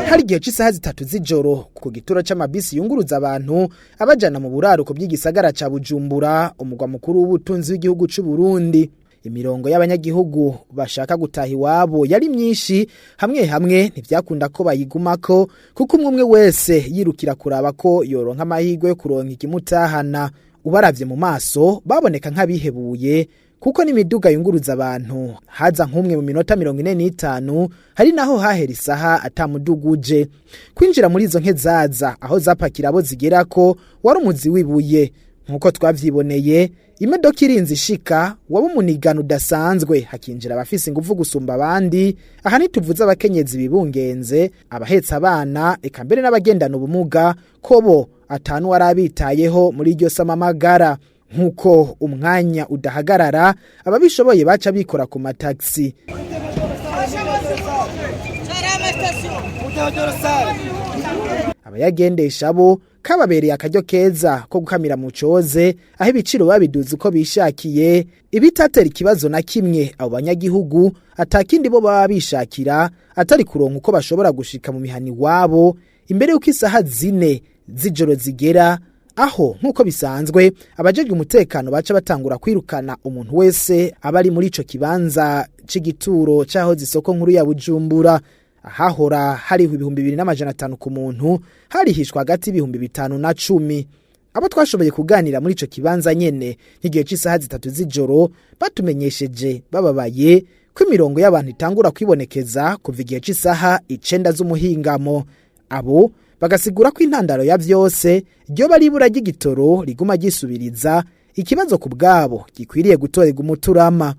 Hari igihe cy'isaha 3 z'ijoro ku gituro c'amabisi yunguruza abantu abajana mu buraruko bw'igisagara ca Bujumbura, umugwa mukuru w'ubutunzi w'igihugu c'u Burundi. Imirongo y'abanyagihugu bashaka gutaha iwabo yari myinshi, hamwe hamwe ntivyakunda ko bayigumako kuko umwe umwe wese yirukira kuraba ko yoronka amahirwe yo kuronka ikimutahana. Ubaravye mu maso baboneka nk'abihebuye, kuko n'imiduga yunguruza abantu haza nk'umwe mu minota 45, hari naho hahera isaha atamuduguje. Kwinjira muri izo nke zaza aho zapakira abo zigerako wari umuzi wibuye, nk'uko twavyiboneye. Imodoka irinze ishika waba umunigano udasanzwe, hakinjira abafise ingufu gusumba abandi. Aha ntituvuze abakenyezi bibungenze, abahetse abana, eka mbere n'abagendana ubumuga, ko bo atanu wari abitayeho muri iryo samamagara. Nk'uko umwanya udahagarara, ababishoboye baca bikora ku matagisi. Abayagendesha bo kababereye akaryo keza ko gukamira mu coze, aho ibiciro babiduze uko bishakiye, ibitatera ikibazo na kimwe abo banyagihugu atakindi bo baba bishakira atari kuronka uko bashobora gushika mu mihana iwabo imbere y'uko isaha 4 z'ijoro zigera, aho nk'uko bisanzwe abajejwe umutekano baca batangura kwirukana umuntu wese aba ari muri ico kibanza c'igituro c'aho zisoko nkuru ya Bujumbura. Ahahora hariho 2500 ku muntu, harihishwa hagati y'ibihumbi 5 na 10. Abo twashoboye kuganira muri ico kibanza nyene nk'igihe c'isaha 3 z'ijoro batumenyesheje bababaye ko imirongo y'abantu itangura kwibonekeza kuva igihe c'isaha 9 z'umuhingamo. Abo bagasigura ko intandaro ya vyose ryoba ari ibura ry'igitoro riguma ryisubiriza, ikibazo ku bwabo gikwiriye gutorerwa umuturama.